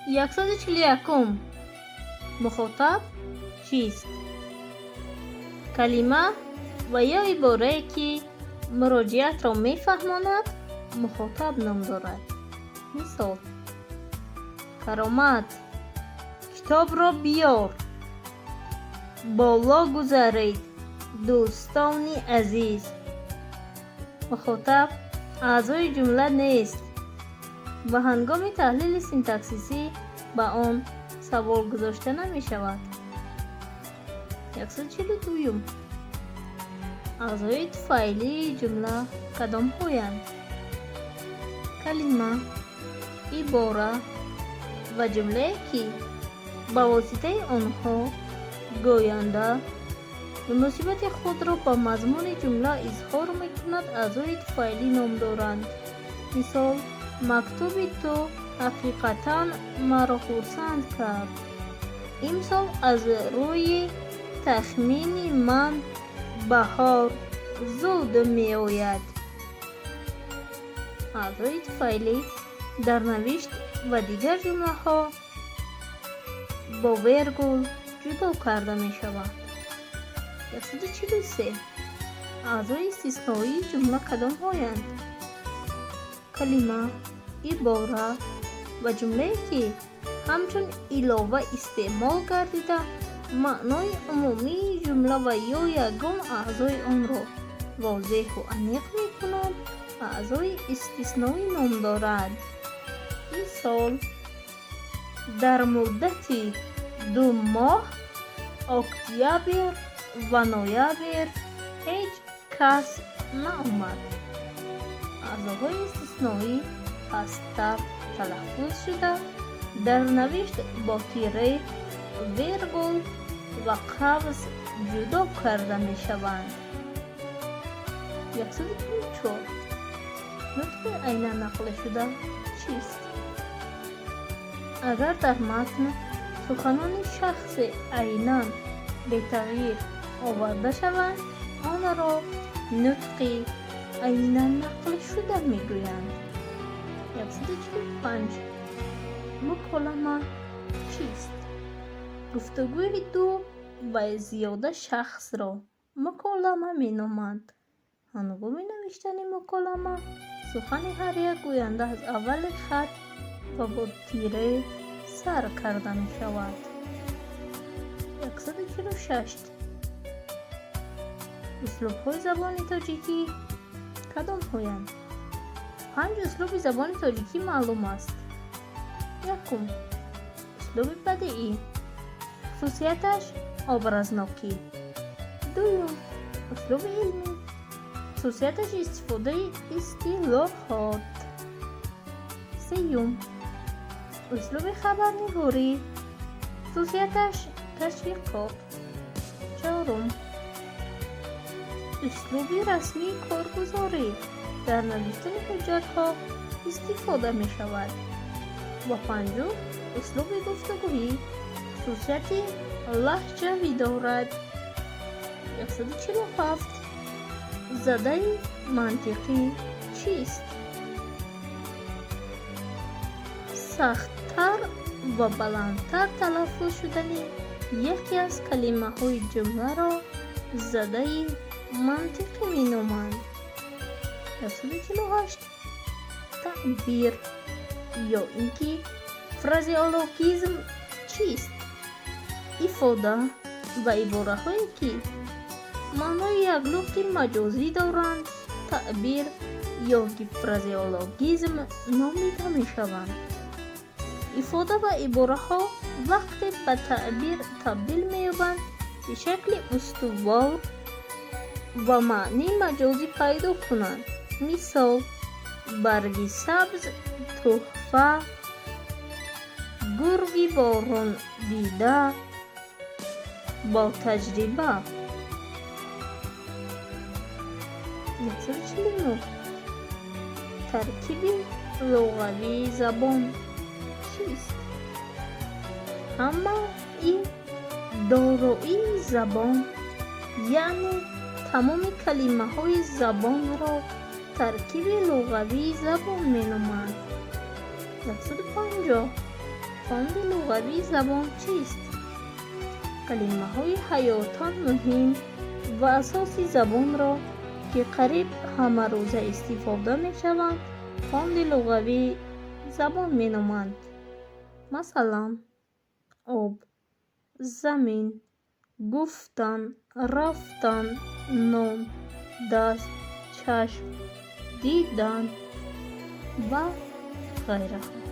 141. Мухотаб чист? Калима ва ё иборае, ки муроҷиатро мефаҳмонад, мухотаб ном дорад. Мисол: Каромат, китобро биёр. Боло гузаред, дӯстони азиз. Мухотаб аъзои ҷумла нест ва ҳангоми таҳлили синтаксисӣ ба он савол гузошта намешавад. 142. Аъзои туфайлии ҷумла кадомҳоянд? Калима, ибора ва ҷумлае, ки ба воситаи онҳо гӯянда муносибати худро ба мазмуни ҷумла изҳор мекунад, аъзои туфайлӣ ном доранд. Мисол: Мактуби ту ҳақиқатан маро хурсанд кард. Имсол аз рӯи тахмини ман баҳор зуд меояд. Аъзои туфайлӣ дар навишт ва дигар ҷумлаҳо бо вергул ҷудо карда мешаванд. 143. Аъзои истисноии ҷумла кадомҳоянд? Калима, ибора ва ҷумлае, ки ҳамчун илова истеъмол гардида, маънои умумии ҷумла ва ё ягон аъзои онро возеҳу аниқ мекунад, аъзои истисноӣ ном дорад. Мисол: Дар муддати 2 моҳ, октябр ва ноябр, ҳеҷ кас наомад. Аъзоҳои истисноӣ пасттар талаффуз шуда, дар навишт бо тире, вергул ва қавс ҷудо карда мешаванд. 144. Нутқи айнан нақлшуда чист? Агар дар матн суханони шахсе айнан бетағйир оварда шаванд, онро нутқи айнан нақлшуда мегӯянд. 145. Муколама чист? Гуфтугӯи ду ва зиёда шахсро муколама меноманд. Ҳангоми навиштани муколама сухани ҳар як гӯянда аз аввали хат ва бо тире сар карда мешавад. 146. Услубҳои забони тоҷикӣ кадомҳоянд? Панҷ услуби забони тоҷикӣ маълум аст. Якум, услуби бадеӣ, хусусияташ образнокӣ. Дуюм, услуби илмӣ, хусусияташ истифодаи истилоҳот. Сеюм, услуби хабарнигорӣ, хусусияташ ташвиқот. Чорум, услуби расмии коргузорӣ, дар навиштани ҳуҷҷатҳо истифода мешавад. Ва панҷум, услуби гуфтугӯӣ, хусусияти лаҳҷавӣ дорад. 147. Задаи мантиқӣ чист? Сахттар ва баландтар талаффуз шудани яке аз калимаҳои ҷумларо задаи мантиқӣ меноманд. 148. Таъбир ё ин ки фразеологизм чист? Ифода ва ибораҳое, ки маънои яклухти маҷозӣ доранд, таъбир ё ки фразеологизм номида мешаванд. Ифода ва ибораҳо вақте ба таъбир табдил меёбанд, ки шакли устувор ва маънии маҷозӣ пайдо кунанд. Мисол: барги сабз тӯҳфа, гурги борондида, ботаҷриба. 149. Таркиби луғавии забон чист? Ҳамаи дороии забон, яъне тамоми калимаҳои забонро таркиби луғавии забон меноманд. 150. Фонди луғавии забон чист? Калимаҳои ҳаётан муҳим ва асоси забонро, ки қариб ҳамарӯза истифода мешаванд, фонди луғавии забон меноманд. Масалан, об, замин, гуфтан, рафтан, нон, даст, чашм, дидан ва ғайраҳо.